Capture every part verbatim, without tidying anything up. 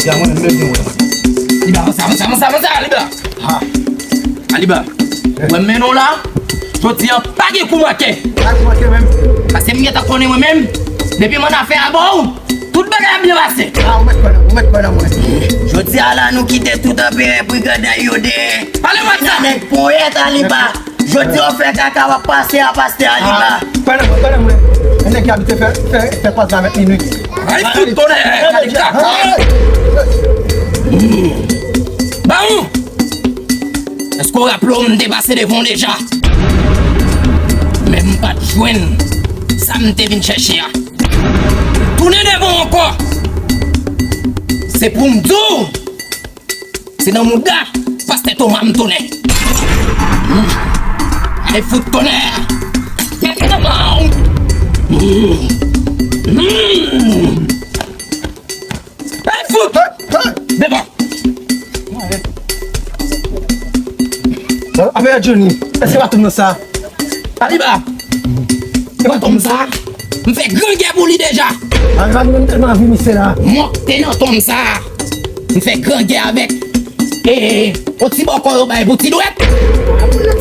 Ya, mwen menm, mwen menm. Liba, avanse, avanse, avanse, avanse, Liba. Ha. Aliba, wè m mennen w la, jodi a pa gen kou manke. Pa kou manke menm. Paske m gentan konnen mwen menm, depi m ann afè a ba w, tout bagay ap byen pase. Ah, ou mèt kwè nan mwen, ou mèt kwè nan mwen. Jodi a la, nou kite tout anperè briganday yo dèyè. Pale mwen sa. Nèg ponyèt Aliba. Jodi a w fè kaka w ap pase a pastè Aliba. Ah, kwè nan mwen, kwè nan mwen. Yon nèg ki abitye fè, fè, fè pase avèk minwi. Ay, fout tonnè, gade kaka. Hmm. Bawon! Èske w raple w m te pase devan w deja? Men m pa t jwenn sa m te vin chèche a. Tounen devan w ankò. Se pou m di w, se nan mouda pastè Toma m tounen. Hmm. Ay, fout tonnè. Gade kòman. Hmm. Hmm. Ay, fout! Devan! Afè Johnny, èske pa tonm nan sa? Aliba! Se pa tonm sa? M fè gran gè pou li deja! Aliba, nou menm tèlman anvi misye la. Mwen k te nan tonm sa! M fè gran gè avèk. E, e, e, yon ti bòkò yo bay pou ti dwèt.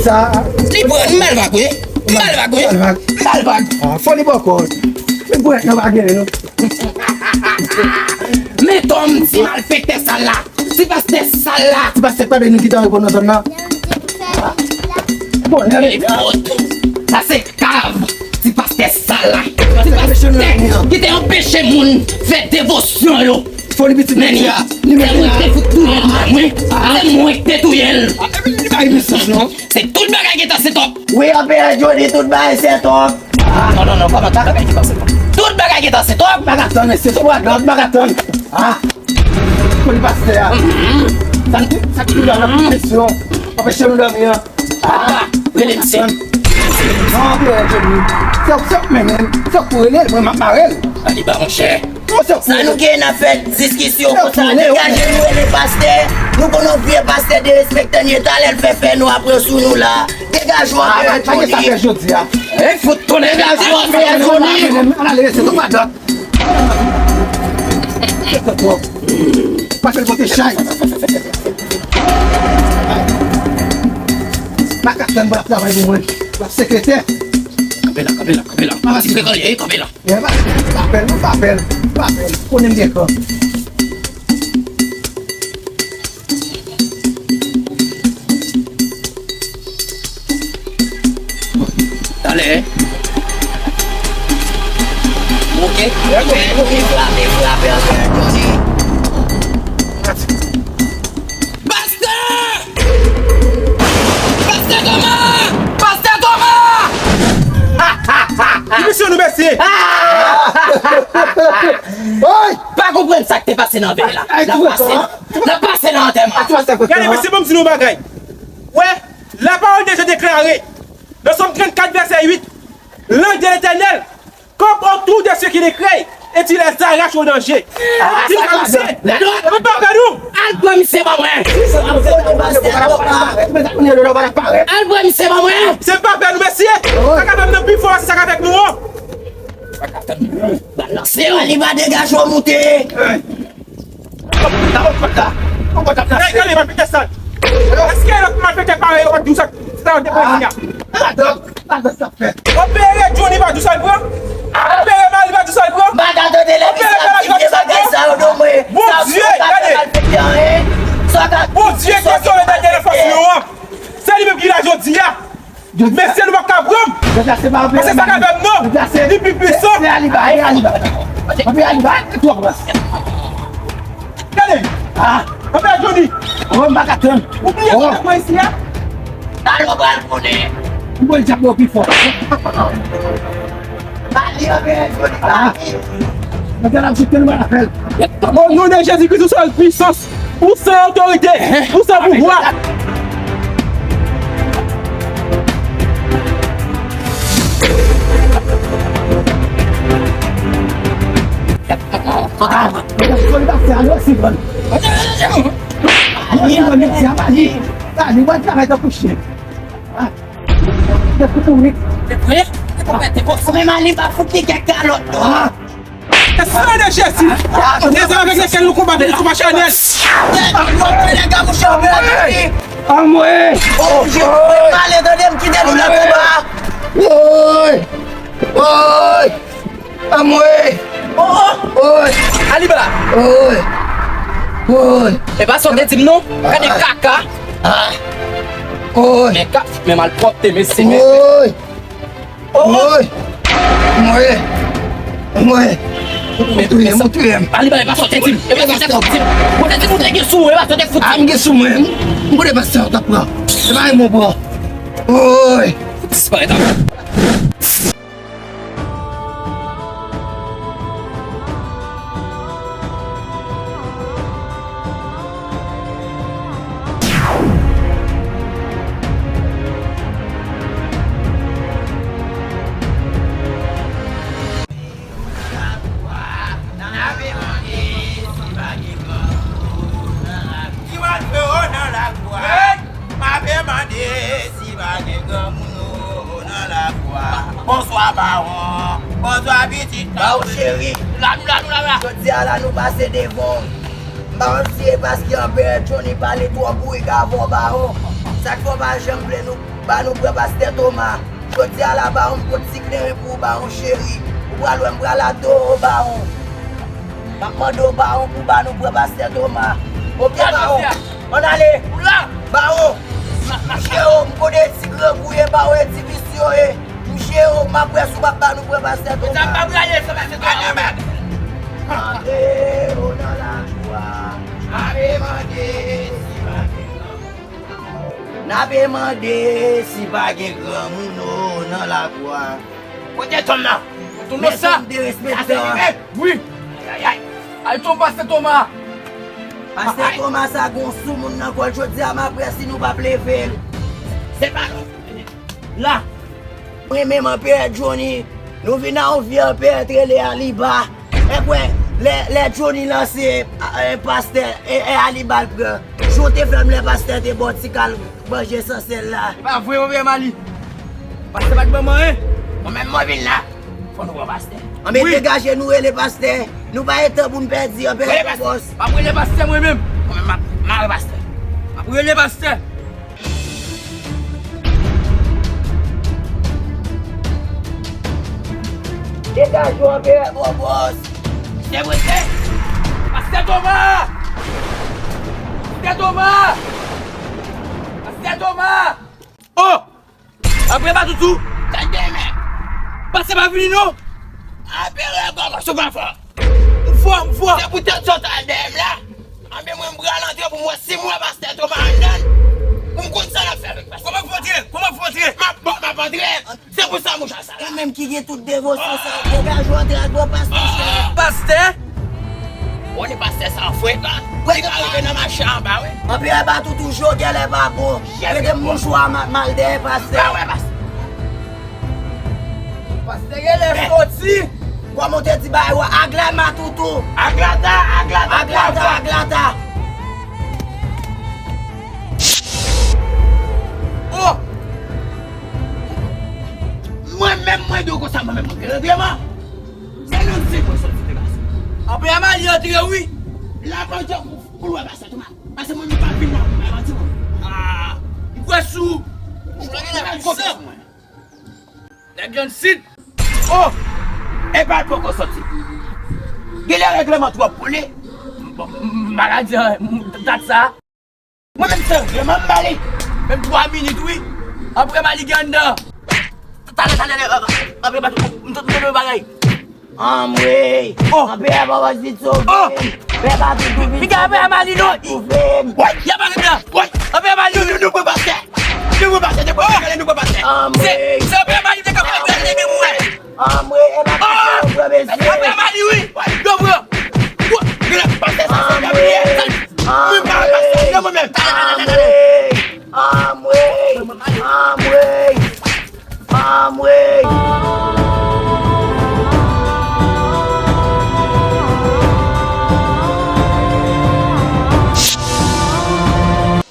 Sa. Li pran, m bal vag, wi. M bal vag, wi. M bal vag. M bal vag. Ah, fò li bòkò. Men pou èt nan pa gen, non. Men tonm ti malfektè sal la. Ti pastè sal la. Ti pastè pa de nou ki ta reponn nan zòn nan. Bon, lè. Sa se kav ti pastè sal la. Ti pastè ki te anpeche moun fè devosyon yo. Fò li pitit men li a. Li men li a. Se mwen ki te fout touye l, mwen. Se mwen ki te touye l. Li pa gen sans, non. Se tout bagay gentan se twòp. Wi, anperè Johnny, tout bagay se twòp. Ah, non, non, non, kòman tout bagay gentan se twòp? Tout bagay gentan se twòp. M pa ka tann, mesye, se twa dòt, m pa ka tann. Ah, pou li pastè a. Sa n, sa n tou la nan kesyon. Anpeche nou dòmi an. Ah, rele misye. Non, anperè Johnny. Se w, se w k mennen l. Se w k pou rele l, mwen m ap mare l. Aliba, monchè. Sa nou gen nan fè diskisyon konsa, degaje nou rele pastè. Nou konn yon vye pastè derespektan ye, talè l fè fè nwa pran sou nou la. Degaje w anperè Johnny. Ey, fout tonnè, degaje w anperè Johnny. Ann ale mesye, tou pa dòt. Pase l pote chay. M pa ka tann pou l ap travay pou mwen. L ap sekretè. Kanpe la, kanpe la, kanpe la. M pa sikre anyen, kanpe la. Yeah, pa, pa pè l, non, pa pè l, pa pè l. Konnen m gen kò. Talè. Monte, monte, monte, frape, frape, antre, Johnny. Pastè! Pastè Toma! Pastè Toma! Ki misyon nou, mesye? Oy! Pa konprann sa k te pase nan vèy la. N ap pase, n ap pase nan antèman. Gade, mesye, ban m di nou yon bagay. Wè, lapawòl de Dye deklare, nan Sòm trannkat, vèsè uit, l'ange de l'Éternel campe autour de ceux qu'il craint et il les arrache au danger. Di sa misye. Mwen pa pè nou. Al pran misye ban mwen. Al pran misye ban mwen. Se pa pè nou, mesye. Sa k ap fè m nan pi fò, se sa k avèk nou an. Balanse yo. Li va degaje w moute. Gade, gade, malfektè sal. Èske lòt malfektè parèy yo pa t di w sa, sa yo te pran isit la? Anperè Johnny pa di w sa l pran? Anperè Mali pa di w sa l pran? Anperè Mali pa di w sa l pran? Bondye, gade! Bondye ki sove Danyèl nan fòs lyon an, se li menm ki la jodi a. Mesye, nou p ap ka pran m. Paske sa k avè m nan, li pi pwisan. Gade. Anperè Johnny. Ou bliye sa k pran isi a? Talè w pral konnen. Mwen dyab yo pi fò. Pale, Anperè Johnny, pale. Mwen te la joute nou mal afè l. O non de Jezi Kris, ou san pwisans. Ou san otorite, ou san pouvwa. Ou menm ale pa fout li kèk kalòt, non? San de Jezi! Dezòm avèk lekel nou konba, nou konba chanèl. Anmwe! Oh, je fè pale, tande m kite nou nan konba. Woy! Woy! Anmwe! Oh, oh! Woy! Aliba! Woy! Woy! E pa sa w te di m non? Gade kaka! Ah! Woy! Men ka, men malpwòpte, mesye. Woy! Woy! Mwen! Mwen! Mwen touye m, mwen touye m. Aliba, e pa sa w te di m. E pa sa w te fout di m. Mwen te di m ou te gen sou ou, e pa sa w te fout di m. Ah, m gen sou mwen. M konnen pastè w t ap pran. Se pa yon bon pran. Woy! Disparèt ankò. Ki w ap fè w nan lagwa? M ape mande si pa gen granmoun o nan lagwa. Bonswa, bawon. Bonswa, pitit. Bawon cheri. La nou, la nou, la, la. Jodi a la, nou pase devan w. M pa konn si e paske Anperè Johnny pale twò bourik avè w, bawon. Sa k fè w pa janm vle nou ba nou pran pastè Toma. Jodi a la, bawon, m pot ti kleren pou ou, bawon cheri. Ou pral wè m pral adore w, bawon. M ap mande w, bawon, pou ba nou pran pastè Toma. Oke, bawon. Ann ale. Bawon. M jere w, m konnen e ti grangou ye, bawon, e ti visye w ye. M jere w, m ap wè si w p ap ba nou pran pastè Toma. Sa m p ap rale, sa pastè Toma. Antre w nan lajwa. Ave mande si pa gen granmoun. N ape mande si pa gen granmoun o nan lagwa. Kote tonm nan? Tonm nan sa? Mesye, m derespektan. Sa se li menm? Wi. Ay, ay, ay. Ay, tonm pastè Toma. Pastè Toma sa gon soumoun nan kò l. Jodi a m ap wè si nou p ap leve l. Se pa nou. La. Mwen menm Anperè Johnny, nou vin a yon vye anperè t rele Aliba. Ekwè, lè, lè Johnny lanse, e, pastè, e, e Aliba l pran. Jan w te fè m lè pastè te ba w ti kal manje sansèl la. E pa vre, Anperè Mali. Pastè pa t ban m anyen. Mwen menm mwen vin la. Fò nou pran pastè. Anben degaje nou rele pastè. Nou pa gen tan pou n pèdi, Anperè Bòbòs. M ap rele pastè mwen menm. Mwen menm m ap mare pastè. M ap rele pastè. Degaje w, Anperè Bòbòs. Se mwen se Pastè Toma! Pastè Toma! Pastè Toma! Oh! Anperè Patoutou! Tande men! Pastè pa vini non! Anperè Gògò sou pa fò! M fò, m fò! Se poutèt sa w t al dèyè m la! Anben mwen m pral antre pou m wè si m wè pastè Toma anndan l, pou m konn sa l ap fè avèk pastè. Kòman pou antre? Kòman pou antre? M ap, m ap antre! Se pou sa mouch a sa la. Ou menm ki gen tout devosyon sa, degaje w antre ak bò pastè chè. Pastè? Ou konnen pastè sa frekan. Li ka rive nan mache anba wi. Anperè Patoutou, je w genlè pa bon. Mete mouchwa m ap mal dèyè pastè. Pastè genlè soti. Kòman w te di bagay wa? Aglama toutou. Aglata, aglata, aglata, aglata. Oh! Mwen menm, mwen di w konsa, mwen menm, mwen gen règleman. Se nan zye mwen soti te pase. Anperè Mali antre wi. La pandan pou, pou l wè pastè Toma. Pase mwen menm pa vin la pou bay manti mwen. Ah! M kwè sou. Ou pa gen la pwisan. Nèg John Sid. Oh! Epa l poko soti. Genlè règleman twòp pou li. M, m, m pa ka di anyen, m, dat sa. Mwen menm se règleman m ba li. Menm twa minit wi. Anperè Mali gen anndan. Talè, talè, talè, Anperè Patoutou, m t, m t, m t, bagay. Anmwey! Oh! Anperè Bòbòs vin sove m! Anperè Patoutou vin sove m! Piga Anperè Mali non! Patoutou vin! Woy! Y ap arete la! Woy! Anperè Mali! Nou, nou, nou pran pastè! Nou pran pastè! Nou pran pastè! Anmwey! Se, se Anperè Mali te ka pran pastè, te gen pou wè! Anmwey! E pa pastè yo pran mesye! Anperè Mali wi! Yo pran! Woy! Pastè sa se Gabriyèl! Mwen pa pastè, non mwen menm! Anmwey! Anmwey! Anmwey! Anmwey!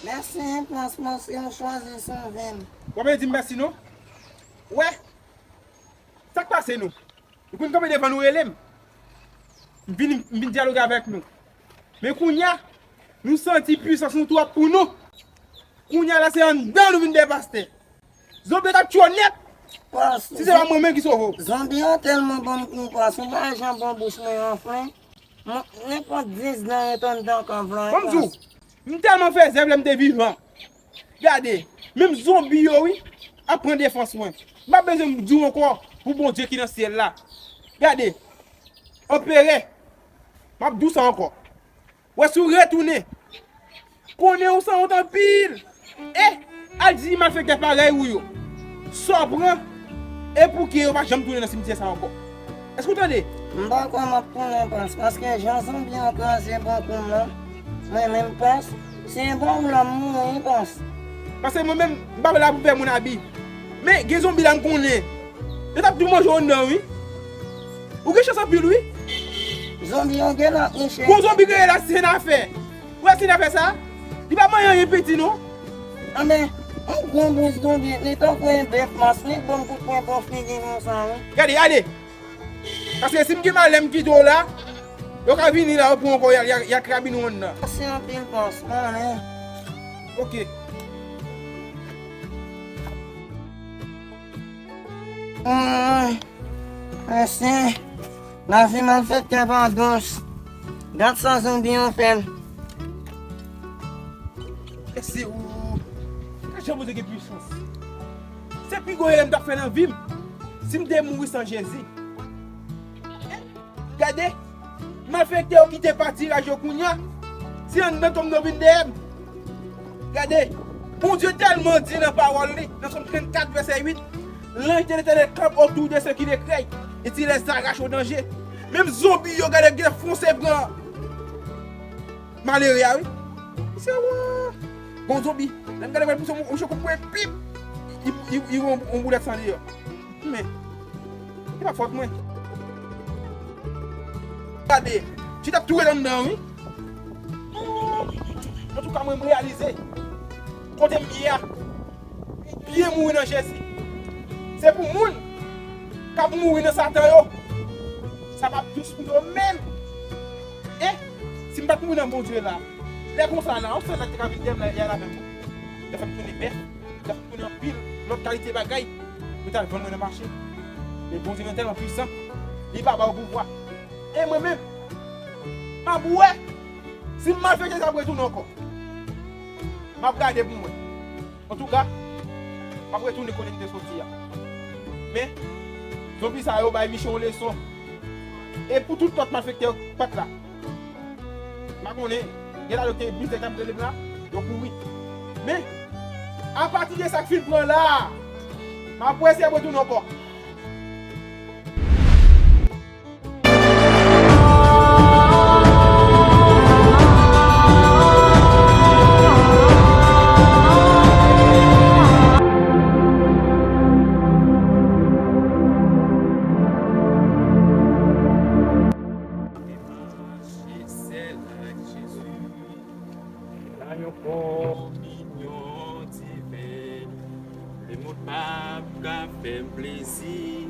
Mèsi, plas mèsi, yo chwazi sove m. W ap di m mèsi non? Wè? Sa k pase nou? Nou konn kanpe devan nou rele m. M vin, m vin dyaloge avèk nou. Men kounye a, nou santi pwisans nou twòp pou nou. Kounye a la, se anndan nou vin dèyè pastè. Zonbi yo t ap tchwe w nèt. Pas, si se pa mwen menm ki sove w. Zonbi yo tèlman ban m kou, pas, ou pa jan bon bouch mwen anfle. Mwen, nenpòt dis dan ret anndan kan vlan. Ban m di w, m tèlman fè zèv lè m te vivan. Gade, menm zonbi yo, wi, ap pran defans mwen. M pa bezwen di w ankò pou Bondye ki nan syèl la. Gade, Anperè, m ap di w sa ankò. Wè si w retounen, konnen ou sanwont anpil. E al di malfektè parèy ou yo sa w pran, e pou ke yo pa janm tounen nan simityè sa ankò. Èske w tande? M pa kwè m ap tounen, pas, paske jan zonbi an kraze bon kou m nan, mwen menm, pas, se bon kou la m mouri, pas. Paske mwen menm, m pa la pou fè moun abi. Men gen zonbi la m konnen. Yo t ap tou manje w anndan, wi. Ou gen chans anpil, wi. Zonbi yo gen nan niche. Gon zonbi genyen la, se nafè. Ou wè se nafè sa? Li pa manyen anyen piti, non. Anben, yon gwo bouch zonbi, li tankou yon bèf, mas, li ban m kout pwen pou figi konsa, wi. Gade, ale. Paske si m gen malè m kite w la, yo ka vini la, yo pran w ankò, y a, y a, y a krabin ou anndan. Mèsi anpil, pas, mwen. Oke. Ay, mèsi. Lavi malfektè pa dous. Gad sa zonbi an fè m. Mèsi ou. Gad jan Bondye gen pwisans. Se pi gwo erè m t ap fè nan vi m si m te mouri san Jezi. Gade, malfektè yo kite pati raj yo kounye a. Se anndan tonm yo vin dèyè m. Gade, Bondye tèlman di nan pawòl li, nan Sòm trannkat, vèsè uit, l'ange de l'Éternel campe autour de ceux qu'il écrée, et il les arrache au danger. Menm zonbi yo, gade, gen fonse pran malere a, wi. Se wè. Bon zonbi. Lè m gade, mwen pouse yon, yon kout pwen, pip. Li, li, li, yon, yon boulèt san deyò. Men, se pa fòt mwen. Gade, ti t ap tou ret anndan, wi. Antouka, mwen, m reyalize kote m ye a. Byen mouri nan Jezi. Se pou moun k ap mouri nan Satan yo, sa p ap dous pou yo menm. E si m pa t mouri nan Bondye la, lè konsa la, yon sèl nèg te ka vin dèyè m la, y al avè m. Yo fè m tounen bèf, yo fè m tounen anpil lòt kalite bagay. Yo t al vann mwen nan mache. Men Bondye nou tèlman pwisan, li pa ba w pouvwa. E mwen menm, m ap wè si malfektè sa ap retounen ankò. M ap gade pou mwen. Antouka, m ap retounen kote m te soti a. Men, zonbi sa yo bay Miche yon leson. E pou tout lòt malfektè yo k pa t la. M pa konnen, gen la yo te bizè k ap rele m la, yo kouri. Men, apati de sa k fin pran la a, m ap wè si y ap retounen ankò. Mache sèl ak Jezi. Nan yon kominyon diven, lemond p ap ka fè m plezi.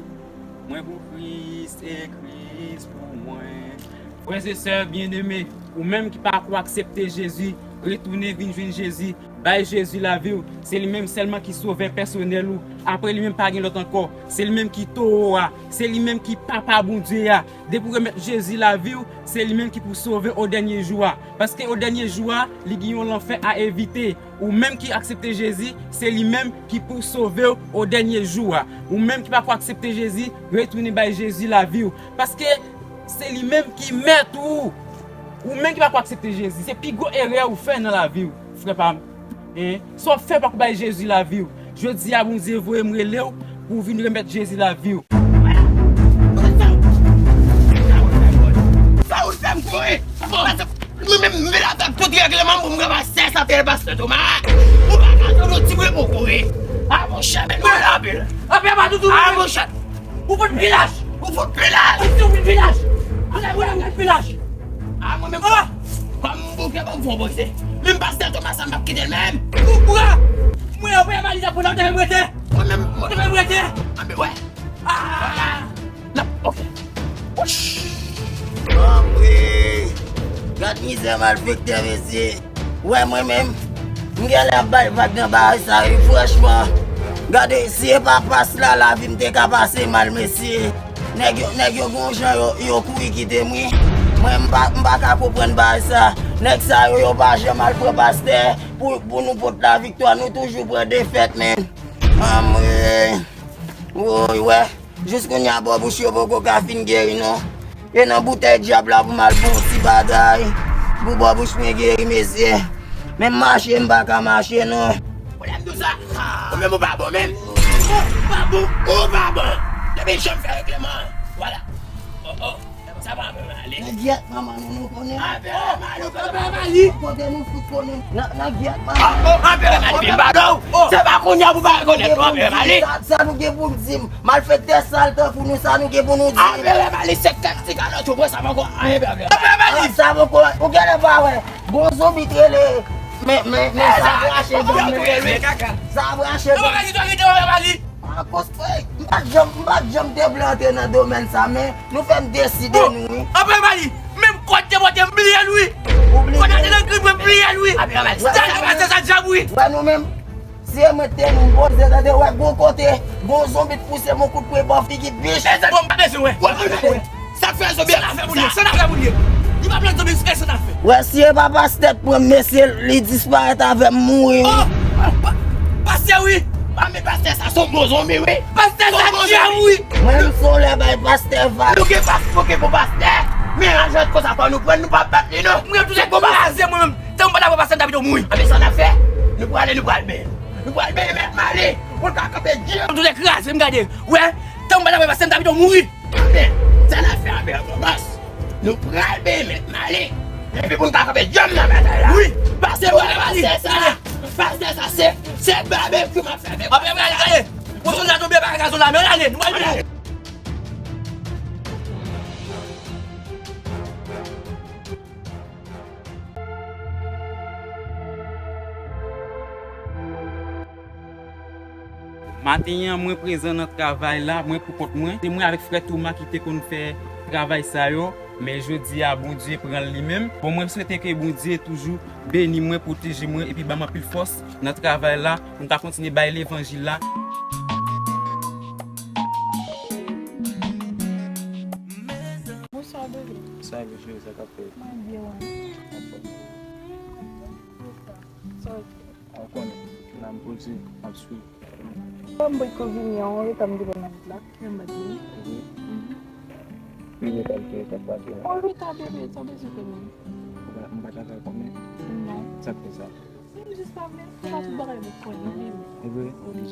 Mwen pou Kris e Kris pou mwen. Frè e sè byeneme, ou menm ki pako aksepte Jezi, retounen vin jwenn Jezi. Bay Jezi lavi w. Se li menm sèlman ki sovè pèsonèl ou. Apre li menm, pa gen lòt ankò. Se li menm ki towo a. Se li menm ki papa Bondye a. Depi w remèt Jezi lavi w, se li menm ki pou sove w o dènye jou a. Paske o dènye jou a, li gen yon lanfè a evite. Ou menm ki aksepte Jezi, se li menm ki pou sove w o dènye jou a. Ou menm ki pako aksepte Jezi, retounen bay Jezi lavi w. Paske se li menm ki mèt ou. Ou menm ki pako aksepte Jezi, se pi gwo erè ou fè nan lavi w, frè pa m. Hein? Sa w fè pako bay Jezi lavi w. Jodi a, Bondye voye m rele w pou w vin remèt Jezi lavi w. Sa ou fè m kouri? Mwen menm, m vin avèk tout règleman pou m ranmase sa te pastè Toma. Ou pa ka jwenn yon ti bri pou kouri. A monchè, men nou anpil. Anpil pa toutou. A monchè. Ou fout pilaj. Ou fout pilaj. Ou fout pilaj. Ou fout pilaj. A mwen menm, kòm m bouke, ban m fon poze. Menm pastè Toma sa, m ap kite l menm. Ou bra. Mwen, ou pa valize pou nan te fè m rete. Mwen menm, mwen te fè m rete. Anpil, wè. Ah! N ap, ok. Wouch! Anmwey! Gad mizè malfektè, mesye. Wè mwen menm, m genlè ap bay vag nan bagay sa wi, franchman. Gade, si e pa pas la, lavi m te ka pase mal, mesye. Nèg yo, nèg yo gon jan yo, yo kouri kite m wi. Mwen, m pa, m pa ka konprann bagay sa. Nèg sa yo, yo pa janm al pran pastè pou, pou nou pot laviktwa. Nou toujou pran defèt, menn. Anmwey. Woy, wè. Jis kounye a, bò bouch yo poko ka fin geri, non. E nan boutèy dyab la pou m al pran yon ti bagay. Pou bò bouch mwen geri, mesye. Menm mache, m pa ka mache, non. Pwoblèm tou sa. Ou menm ou pa bon menm. Ou pa bon, ou pa bon. Depi jan m fè regleman an. Vwala. Oh, oh. Sa pa anpè mali. Nan gyèt manman nou, nou konnen. Anpè mali, anpè mali. Kote nou fout konnen. Nan, nan gyèt manman nou. Oh, oh, anpè mali, vin ba do. Oh, se pa kounye a pou pa rekonèt nou, anpè mali. Sa, sa nou gen pou n di m. Malfektè sal tankou nou, sa nou gen pou nou di m. Anpè mali, se kèk ti kalòt yo pran sa poko anyen, anpè mali. Anpè mali. Sa poko, ou genlè pa wè. Gon zonbi t rele. Men, men, men, sa brache dan m, men. Sa brache dan m. Anpè mali, anpè mali. Akoz, ey, m pa t janm, m pa t janm te vle antre nan domèn sa, men nou fè m deside nou, wi. Anpè mali, menm kòd te pote m bliye l, wi. Ou bliye l? Kòd la te nan gri mwen, m bliye l, wi. Sal yo pase sa dyab, wi. Wè nou menm, si e mwen te nou poze, tande, wè, gon kote, gon zonbi t pouse m yon kout pwen bò figi, bich. Mezanmi, m pa bezwen wè. Wè, wè, wè. Sa k fè zonbi ap fè moun ye? Sa n ap fè moun ye? Li pa pran zonbi, se sa n ap fè. Wè, si e pa pastè t pran m, mesye, li disparèt avè m, mouri, wi. Oh, pa, pastè, wi. A, men pastè sa se yon bon zonbi, wi. Pastè sa dyab, wi. Mwen, m se yon lè bay pastè vag. Nou gen pas, nou gen bon pastè. Men ajan konsa fò nou pran, nou pa bat li, non. Mwen, tout se bon kraze, mwen menm. Tan m pa ta pran pastè, m ta pito mouri. A, men sa n ap fè? Nou prale, nou pral benyen. Nou pral benyen mèt mali. Pou l ka kanpe djanm. Tout se kraze, m gade. Wè, tan m pa ta pran pastè, m ta pito mouri. Anben, sa n ap fè, anben, anben, bòs. Nou pral benyen mèt mali. Epi pou n ka kanpe djanm nan batay la. Wi, pastè, pastè sa. Pastè sa, se, se babekyou m ap fè avèk pastè sa. Anben, gade, gade. Bon, sòlda tonbe, bagay la, sòlda, men ale, nou pral vini. Maten an, mwen prezan nan travay la, mwen pou kont mwen. Se mwen avèk frè Toma ki te konn fè travay sa yo, men jodi a, Bondye pran l li menm. Bon, mwen swete ke Bondye toujou beni mwen, pwoteje mwen, epi ban m anpil fòs nan travay la, pou m ka kontinye bay levanjil la. Bonswa, bebe. Sa, bebe, sa k ap fèt? Mwen byen, wi. Anfòm. Sa w fè? A, ou konnen, la m poze, m ap swiv. Bon, m potko vini an, ou reta m te pran nan wout la, men m pa t vini. Wi. Mhm. Ki reta l te reta pa gen? On reta, bebe, sa w bezwen konnen? M pa, m pa t avè w konnen? Non. Sa k fè sa? M jis pa vle, m pa tout bagay pou konnen, bebe. Wi. Wi.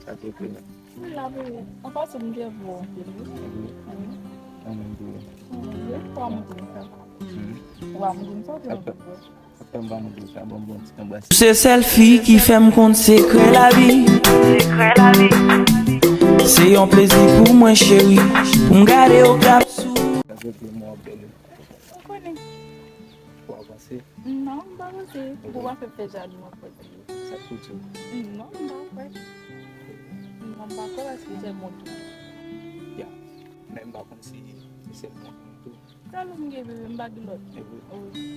Sa te fè. Mwen la, bebe. An pasan, m te vle w anpil, wi. Wi. Wi. An menm tou. Wi, ou pa montre m sa. Hmm. Ou pa montre m sa, ou te vle w. Apre m pa montre w sa, ban m bon ti anbrasad. Se sèl fi ki fè m konn sekrè lavi. Se yon plezi pou mwen, cheri, pou m gade w k ap sou. Sa se pi mwen ap bèl. Ou konnen. Ou avanse? Non, m pa avanse. Ou pa fè fè jalou, mwen fè. Sa k pou di? Non, m pa fè. Non, m pa fè paske se bon tou. Ya. Men m pa konn si, si se bon tou. Sa lòt m gen, bebe, m pa gen lòt. E vre? Wi.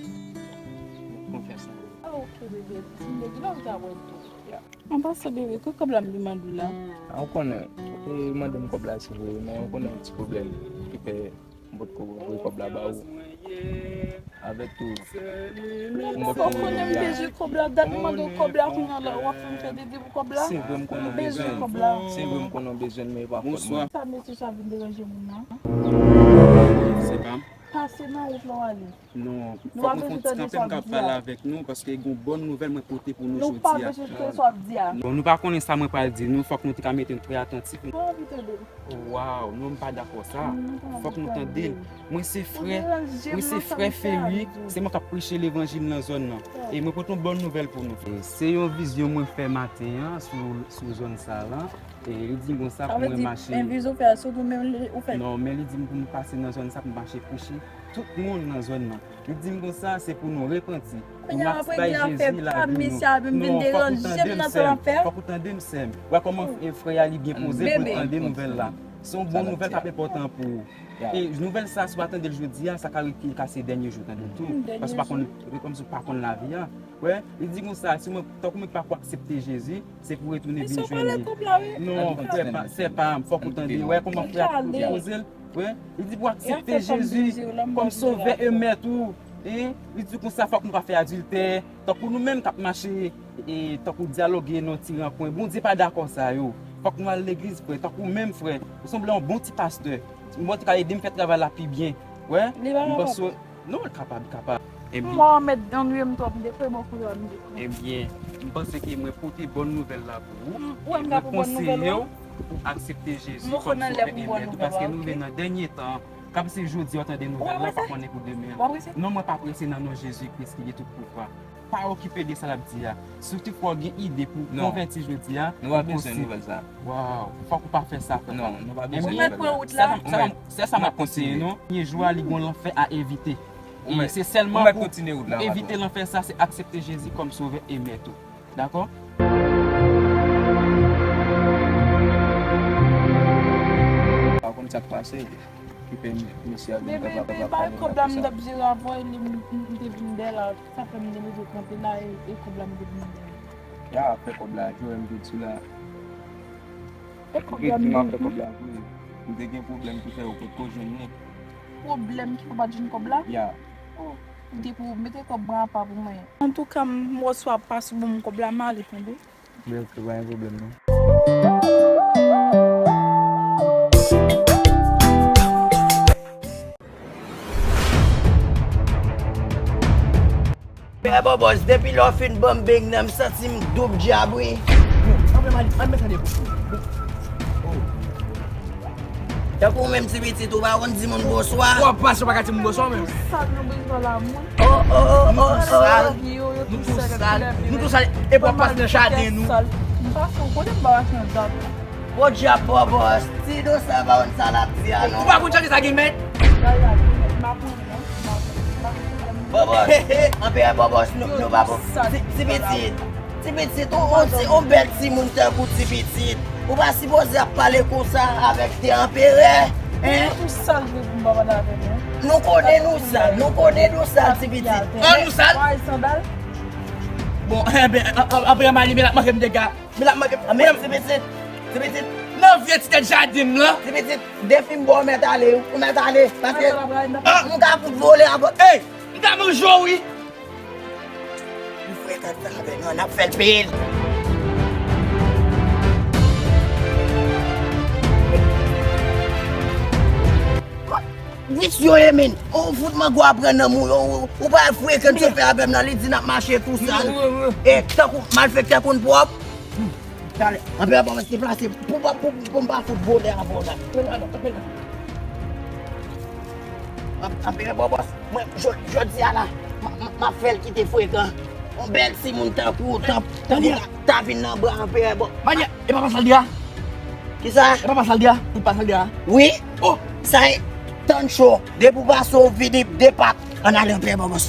Mèt konfyans nan ou. Ah, ok, bebe. Si m te gen lòt, m ta wè l tou. Ya. An pasan, bebe, kote kòb la m te mande w la? A, ou konnen, ou te mande m kòb la, se vre, men ou konnen yon ti pwoblèm ki fè m potko voye kòb la ba ou. Avèk tou, m potko voye kòb la. Ou konnen m bezwen kòb la, dat m mande w kòb la, kounye a la, w ap fè m fè dede pou kòb la? Se vre, m konnen w bezwen kòb la. Se vre, m konnen w bezwen l, men e pa fòt mwen. Sa mesye sa vin deranje moun nan? Se pa m. Pase nan wout la w ale. Non, fòk nou fè yon ti kanpe, m ka pale avèk nou, paske gon bòn nouvèl mwen pote pou nou jodi a. Nou pa bezwen tande sa w ap di a. Bon, nou pa konnen sa mwen pral di nou, fòk nou te ka mete n trè atantif. Mwen anvi tande l. Waw, non, m pa dakò sa. Fòk nou tande l. Mwen se frè, mwen se frè Feri, se mwen k ap preche levanjil nan zòn nan. E mwen pote yon bòn nouvèl pou nou. E se yon vizyon mwen fè maten an sou, sou zòn sa la. E li di m konsa pou mwen mache. Sa vle di, envizyon fè a, se ou menm li, ou fè? Non, men li di m pou m pase nan zòn sa, pou m mache preche tout moun nan zòn nan. Li di m konsa, se pou nou repanti, pou n ap bay Jezi lavi nou. Non, fòk ou tande m, sè m. Fòk ou tande m, sè m. Wè kòman, e, frè a li byen poze pou l tande nouvèl la. Se yon bon nouvèl k ap enpòtan pou ou. E nouvèl sa, si w pa tande l jodi a, sa ka rive ka se dènye jou w tande l tou. Paske w pa konn, kòmsi w pa konn lavi a. Wè, li di konsa, si mwen, tankou mwen ki pa ko aksepte Jezi, se pou retounen vin jwenn li. Non, frè pa, sè pa m, fòk ou tande. Wè kòman frè a poze l. Wè, li di pou aksepte Jezi kòm sovè e mèt ou. Li di konsa, fòk nou pa fè adiltè. Tankou nou menm k ap mache, e, tankou dyaloge nan ti rankwen. Bondye pa dakò sa yo. Fòk nou al legliz, frè. Tankou menm, frè, ou sanble yon bon ti pastè. Ou mwen te ka ede m fè travay la pi byen. Wè, m panse, non, l kapab, l kapab. Ebyen, mwen mèt annuiye m twòp, m te fè bon koulè m te pran. Ebyen, m panse ke mwen pote bòn nouvèl la pou ou. Mwen konseye w pou aksepte Jezi kòm sovè e mèt ou, paske nou rive nan dènye tan. Kab se jodi a w tande nouvèl la, pa konnen pou demen. Non, mwen pa prese nan non Jezi Kris ki gen tout pouvwa. Pa okipe de sa l ap di a. Si toutfwa w gen ide pou konvèti jodi a, nou pa bezwen nouvèl sa. Waw, fòk ou pa fè sa, frè. Non, nou pa bezwen nouvèl sa. Sè sa m ap konseye nou. Premye jou a, li gon lanfè a evite. E se sèlman pou evite lanfè sa, se aksepte Jezi kòm sovè e mèt ou. Dakò? Pa konn sa k pase ki fè mesye a vin kapab ap pale nou konsa. Bebe, bay kòb la, m t ap jere avè w, li, m, m te vin dèyè la. Sa fè m te leve kanpe la, e, e kòb la m te vin dèyè. Ya, afè kòb la, jwe m te di la. E kòb la m te vin. Afè kòb la vre. M te gen pwoblèm ki fè yo potko jwenn li. Pwoblèm ki fè w pa t jwenn kòb la? Ya. Oh, m te pou mete kòb mwen apa pou mwen. Antouka, m resevwa pa sou bon m kòb la, m ale tande. Byen, ok, pa gen pwoblèm non. Pè Bòbòs, depi lè w fin ban m beng nan, m santi m doub dyab, wi. Ann met sa de kote. Tankou ou menm ti pitit, ou pa konn di moun bonswa. W ap pase, w pa ka di moun bonswa menm. Tout sal nou bezwen la, moun. Oh, oh, oh, oh, oh. Nou tou sal. Nou tou sal. Nou tou sal. Epi w ap pase nan jaden nou. M pase, ou konnen m pa pase nan jaden. Bon dyab Bòbòs, ti dosa pa konn sa l ap di a non. Ou pa konn jan sa gen mèt? Gay la gen mèt, m pa konn non. M pa konn, m pa konn. Bòbòs, anperè Bòbòs, nou, nou pa bon. Ti, ti pitit, ti pitit, on, on ti, on bèl timoun tankou ti pitit. Ou pa sipoze ap pale konsa avèk de anperè, en? Nou tou sal vre pou m pa pale avè nou. Nou konnen nou sal, nou konnen nou sal, ti pitit. Oh, nou sal? Bon, enben, anperè m ale, men l ap manke m dega. Men l ap manke m. Ti pitit, ti pitit. Nan vye ti tèt jaden m lan. Ti pitit, depi m ba w mèt ale, ou mèt ale. Paske m ka fout vole avè w. Ey! M ka manje w, wi. Li frekan sa avè nou, n ap fè l peye l. Visye w ye, men. Ou fout mango a pran nan mou yo. Ou pa frekan sou fè avè m nan, li di n ap mache tou sal. E tankou malfektè konn pwòp. Talè, anperè Bòbòs deplase pou, pou, pou, pou m pa fout vole avè w la. Anperè Bòbòs, mwen, jò-, jodi a la, m, m, m ap fè l kite frekan. On bèl timoun tankou, tan-, tankou ta, ta vin nan bra anperè Bòbòs. Manyè, e pa pa sa l di a? Kisa? E pa pa sa l di a? Ou pa sa l di a? Wi. Oh! Sa e tann cho. Depi w pase w vini de pat. Ann ale anperè Bòbòs.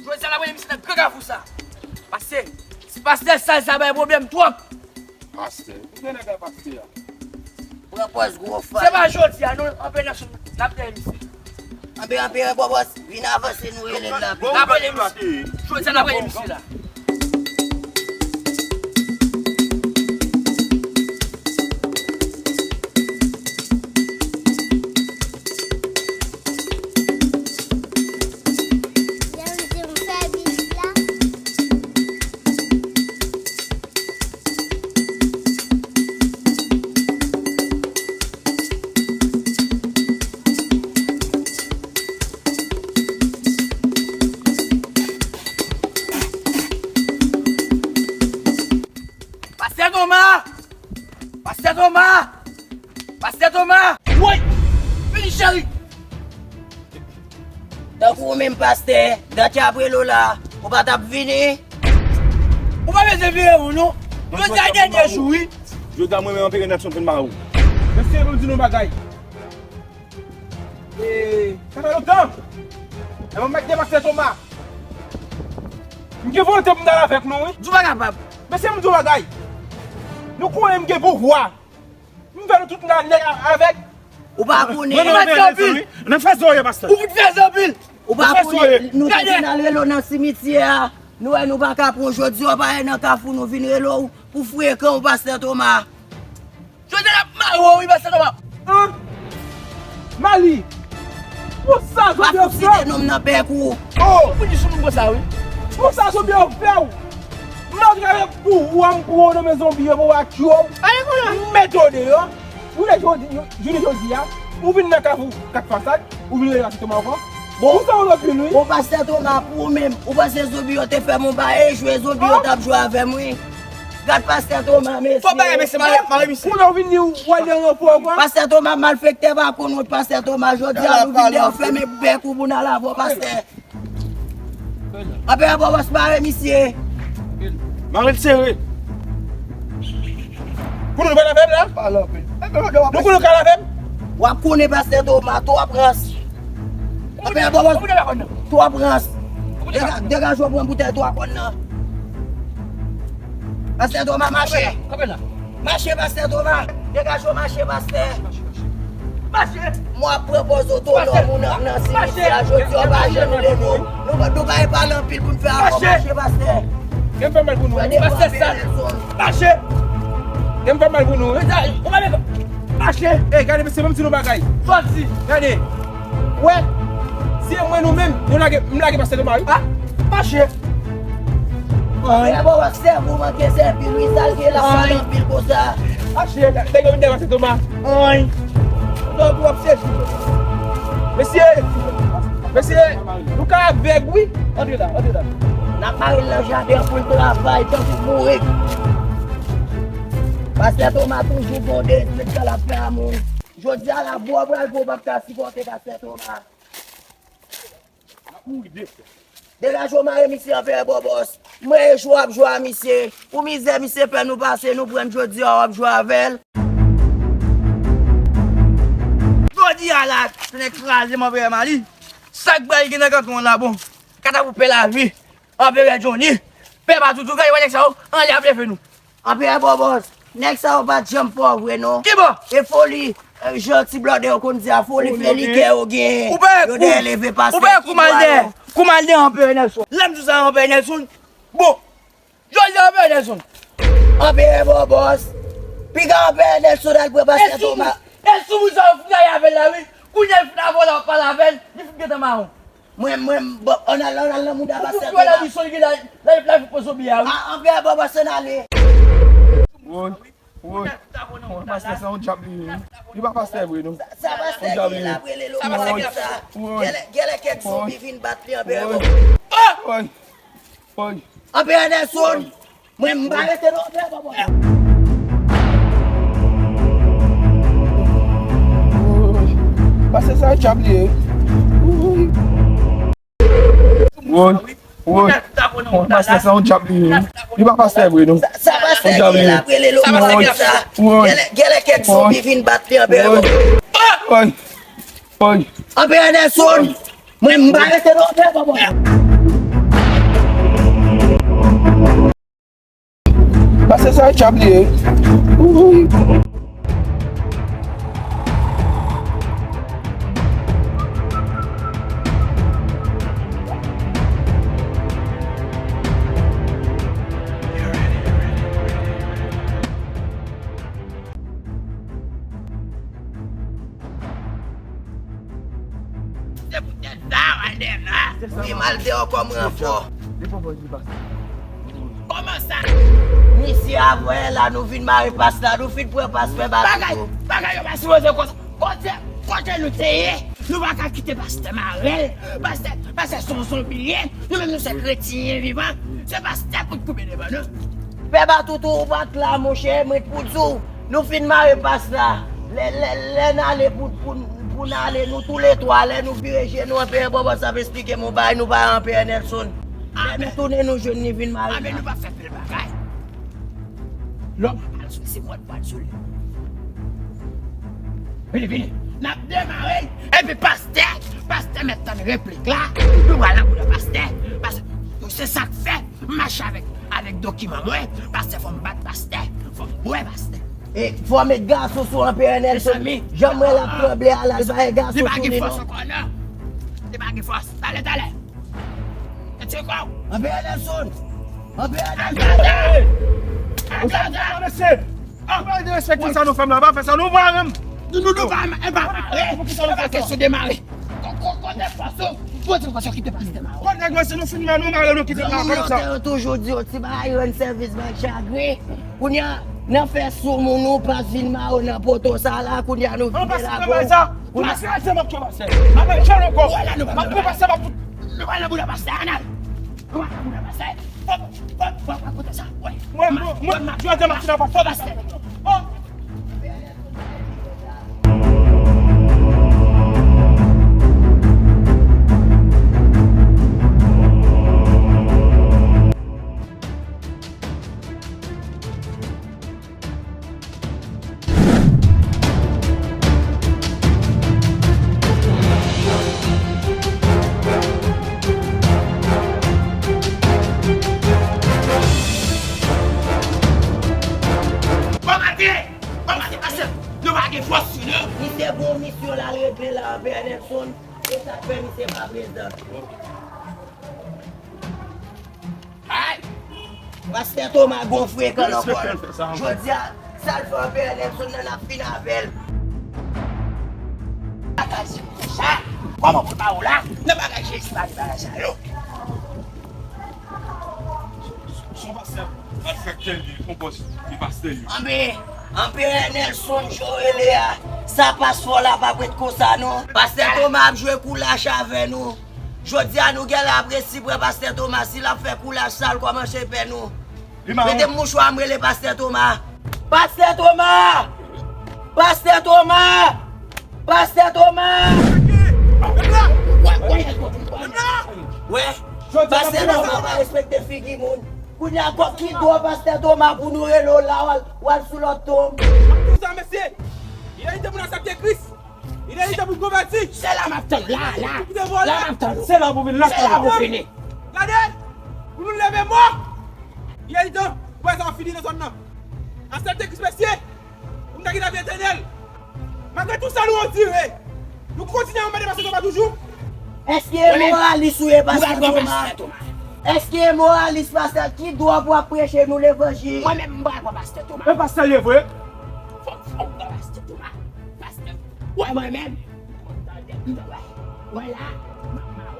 Jodi a la premye misye nan gran kafou sa. Paske si pastè sa, sa bay pwoblèm twòp. Pastè? Ou gen nèg la pastè a? Pran pòz gwo fay. Se pa jodi a non, anpil nan sou n ap dèyè misye. Anperè, anperè, Bòbòs, vin avanse, nou rele l la. N ap rele misye. Jodi a n ap rele misye la. Pastè Toma! Pastè Toma! Pastè Toma! Woy! Vini, cheri! Tankou ou menm, pastè, dat y ap rele w la, ou pa t ap vini? Ou pa bezwen vire w, non. Jodi a dènye jou, wi. Jodi a mwen menm anperè Nelson vin mare w. Mesye, ban m di nou bagay. E, sa fè lontan. E mwen mèt de pastè Toma. M gen volonte pou m t al avèk nou, wi. Di w pa kapab. Mesye, m di w bagay. Nou konnen m gen pouvwa. M fè nou tout la nèg avèk. Ou pa konnen. Mwen, mwen, mwen, mwen, mwen, mwen fè zoye, pastè. Ou fout fè zanpil. Ou pa konnen, nou te fin al rele w nan simityè a. Nou wè nou pa ka pran w jodi a, w pa wè nan kafou nou vin rele w pou frekan w, pastè Toma. Jodi a n ap mare w, wi, pastè Toma. An? Mali. Pou sa zonbi yo fè w? Site non m nan bèk ou. Oh! Pou di sou moun konsa, wi. Pou sa zonbi yo fè w? M antre avèk pouvwa m pou w nan men zonbi yo, pou w ak yo. M mete w deyò. Ou lè jodi, jounen jodi a, ou vin nan kafou kat fasad, ou vin rele pastè Toma ankò. Bon, ou fè yon lòt vin, wi. Bon, pastè Toma, pou ou menm, ou panse zonbi yo te fè m yon bagay, e jwe zonbi yo t ap jwe avè m, wi. Gad pastè Toma, mesye. Fò bagay, mesye, mare, mare misye. Kounye a w vin di w al nan ranpò ankò. Pastè Toma, malfektè pa konn wont, pastè Toma, jodi a nou vin deyò, fèmen bèk ou pou n al avè w, pastè. Anperè Bòbòs, mare misye. Mare l sere. Kounye a nou pral avè m la? Nou kounye a nou pral avè m? W ap konnen pastè Toma, twòp rans. Anperè Bòbòs, twòp rans. Dega-, degaje w pran boutèy twa kòn nan. Pastè Toma, mache. Kanpe la, kanpe la. Mache, pastè Toma. Degaje w, mache, pastè. Mache, mache. Mache. Mwen ap pran pòz otonòm ou nan, nan simityè a jodi a, w pa janm leve w. Nou, nou pa gen pale anpil pou n fè avè w. Mache, pastè. Gen fè mal pou nou. Pastè sal. Mache. Gen fè mal pou nou. Mache. Ey, gade, mesye, ban m di nou bagay. Sòti. Gade. Wè. Si e mwen nou menm, nou lage, m lage pastè Toma, wi. Ah, mache. Ay. Frè Bòbòs, sèvo manke sèvi l, wi, sa l gen la, pale anpil konsa. Mache, nèg yo vin dèyè pastè Toma. Ay. Donk, w ap sezi. Mesye, mesye, nou ka avèg, wi. Antre la, antre la. N ap mare l nan jaden an pou l travay tankou bourik. Pastè Toma toujou gon dezèd tan l ap fè a moun. Jodi a la, bò pral bon, w p ap ka sipòte pastè Toma. Degaje w mare misye, anperè Bòbòs. Mwen e jwe w ap jwe a misye. Pou mizè misye fè nou pase, nou pran l jodi a, w ap jwe avè l. Jodi a la, tonnè kraze m, anperè Mali. Sa k pral gen nan kanton an la, bon. Katapou pè lavi, anperè Johnny, pè pa toutou, gade wè nèg sa yo, anlè ap leve nou. Anperè Bòbòs, nèg sa yo pa t janm fè w vre non. Ki bò? E foli, e, jan ti blòdè yo konn di a, foli fè likè yo genyen. Yo dèyè leve pastè. Ou pa wè kouman l dèyè, kouman l dèyè anperè Nelson. Lè m di w sa anperè Nelson, bon. Jodi a anperè Nelson. Anperè Bòbòs. Piga anperè Nelson al pran pastè Toma. E sou moun sa yo fout gaye avè l la wi. Kounye a l fin avè w la w ap pale avè l, li fin gentan mawon. Mwen, mwen, bon, ann al, ann al nan mouda pastè Toma. Ou fout wè la misyon li gen la, la, la, la, pou zonbi a, wi. A, anperè Bòbòs, ann ale. Woy, woy. Woy, pastè sa yon dyab li ye, wi. Li pa pastè vre, non. Sa, sa pastè ki la, rele lo konsa. Woy. Genlè, genlè kèk zonbi vin bat li, anperè Bòbòs. Woy, woy. Anperè Nelson. Mwen, m pa rete non, frè, papa. Pastè sa dyab li ye. Woy, woy. Woy, pastè sa yon dyab li ye. Li pa pastè vre, non. Sa, sa pastè ki la, rele lo konsa. Woy. Genlè, genlè kèk zonbi vin bat li, anperè. Woy. Woy. Anperè Nelson. Mwen, m pa rete non, frè, papa. Pastè sa dyab li ye. Woy. Li mal deyò kòm ranfò. Kòman sa? Misye, avè la, nou vin mare pas la, nou fin pran pas fè bagay. Bagay, bagay yo pa sipoze konsa. Kote, kote nou te ye? Nou pa ka kite pastè mare l. Pastè, pastè se yon zonbi ye. Nou menm nou se kretyen vivan. Se pastè pou t koupe devan nou. Pè Batoutou, ou pa t la, monchè, mwen t pou di w. Nou fin mare pas la. Lè, lè, lè n ale pou, pou, pou n ale, nou toulètwa, lè nou vire je nou anpè, Bòbòs ap esplike m yon bagay, nou pa anpè Nelson. Lè nou tounen, nou jwenn li vin mare. Anben, nou pa fè pil bagay. Lòm al sou se mwen pral sou li. Vini, vini. N ap demare l. Epi pastè, pastè mèt tann replik la. Nou pral nan bouda pastè. Pastè, se sa k fè m mache avèk, avèk dokiman mwen. Pastè, fò m bat pastè. Fò m bwè pastè. E fò met gason sou Anperè Nelson. Mezanmi. Jan m wè l ap tranble a la, l pa gen gason sou li non. Li pa gen fòs ankò non. Li pa gen fòs. Talè, talè. Retire kò w. Anperè Nelson. Anperè Nelson. Hey! Ou sa fè la, mesye? Ou pa derespekte sa nou fè m la, pa fè sa non, mwen menm. Nou, nou, nou pa, e pa mare. E pa kesyon de mare. Kon, kon, kote fòs ou? Kote fòs ou kite pastè mare? Kote nèg yo, si nou fin mare, nou mare, nou kite la konsa. Zanmi yo toujou di yo ti bagay rann sèvis bay chagren. Kounye a, nan fè sou moun ou pa vin mare nan poto sa la, kounye a nou vide lago. An pase nan bay sa. Kounye a. Pase ansanm ak yo, pase. Mwen menm, jan ankò. Mwen pase, mwen fout. Nou pa nan bouda pastè, ann al. Nou pa nan bouda pastè. Fò, fò, fò, fò, kote sa. Wè. Mwen, mwen, mwen, jodi a, m ap fini avè pastè. Oh. Bon maten! Bon maten, pastè! Nou pa gen fòs sou nou! Misye gon misyon l al regle la, Anperè Nelson. E sa k fè misye pa prezan. Ay! Pastè Toma gon frekan nan kò l. Jodi a, sa l fè Anperè Nelson nan, n ap fin avè l. Bagay se konsa. Kòman pou n ba ou la? Nan bagay Jezi pa gen bagay sa yo. Son pastè, malfektè li, konpòs li pastè li. Anben, Anperè Nelson Joël a, sa pas fò la p ap ret konsa non. Pastè Toma ap jwe koulach avè nou. Jodi a nou genlè ap resi pran pastè Toma, si l ap fè koulach sa l kòmanse pè nou. Mete m mouchwa m rele pastè Toma. Pastè Toma! Pastè Toma! Pastè Toma! Wè, pastè Toma pa respekte figi moun. Kounye a kòk ki dwa pastè Toma pou nou rele w la, w al, w al sou lòt tonm. Ap di w sa, mesye. Li envite moun aksepte Kris. Li envite moun konvèti. Se la m ap tann, la, la. La m ap tann. Se la pou vin, la. Se la pou vini. Gade, pou nou leve mò. Li envite, wè sa w fini nan zòn nan. Aksepte Kris, mesye. Pou n ta gen lavi etènèl. Malgre tout sa nou andire, nou kontinye anmède pastè Toma toujou. Èske e moralis ou ye, pastè Toma? Èske e moralis, pastè, ki dwa pou ap preche nou levanjil? Mwen menm, m pral pran pastè Toma. E pastè li ye vre? Fòk, fòk pran pastè Toma. Pastè, wè mwen menm. Wè, wè la, m ap mare w.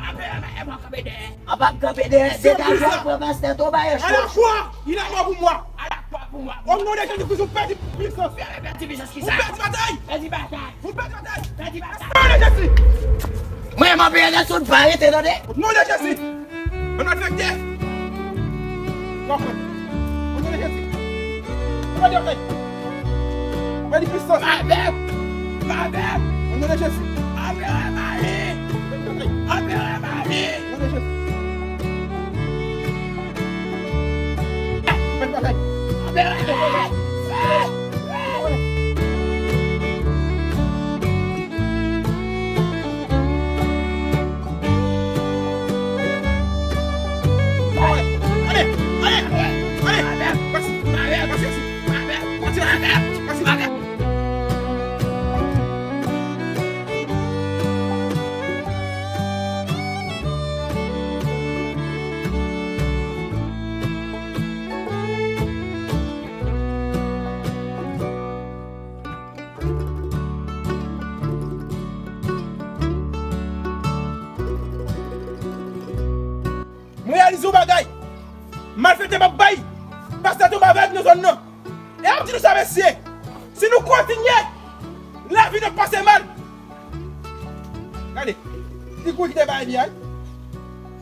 Anperè, m ap kanpe dèyè. An p ap kanpe dèyè. Degaje w pran pastè Toma e cho. À la fois, il a mort pour moi. À la fois pour moi. Au nom de Jésus-Christ, ou pèdi pisans. Pèdi pisans ki sa? Ou pèdi batay. Pèdi batay. Ou pèdi batay. Pèdi batay. Au nom de Jésus. Mwen, m ap peye Nelson pa rete, tande. Au nom de Jésus. Mwen malfektè. Mwen konn. Mwen konn Jezi. Mwen konn Jezi. Mwen di Kris. Mwen konn Jezi. Mwen konn Jezi. Mwen konn Jezi. Pastè Toma avèk nou zòn nan. E ap di nou sa, mesye. Si nou kontinye, lavi n ap pase mal. Gade, li kouri kite bagay li a.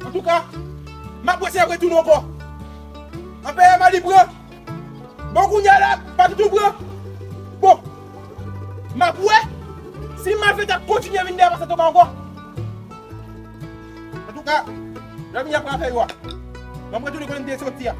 Antouka, m ap wè si l ap retounen ankò. Anpè mal li pran. Bon, kounye a la, pa toutou pran. Bon, m ap wè si malfektè ap kontinye vin dèyè pastè Toma ankò. Antouka, lè vini ap fè yo a. M ap retounen kote m te soti a.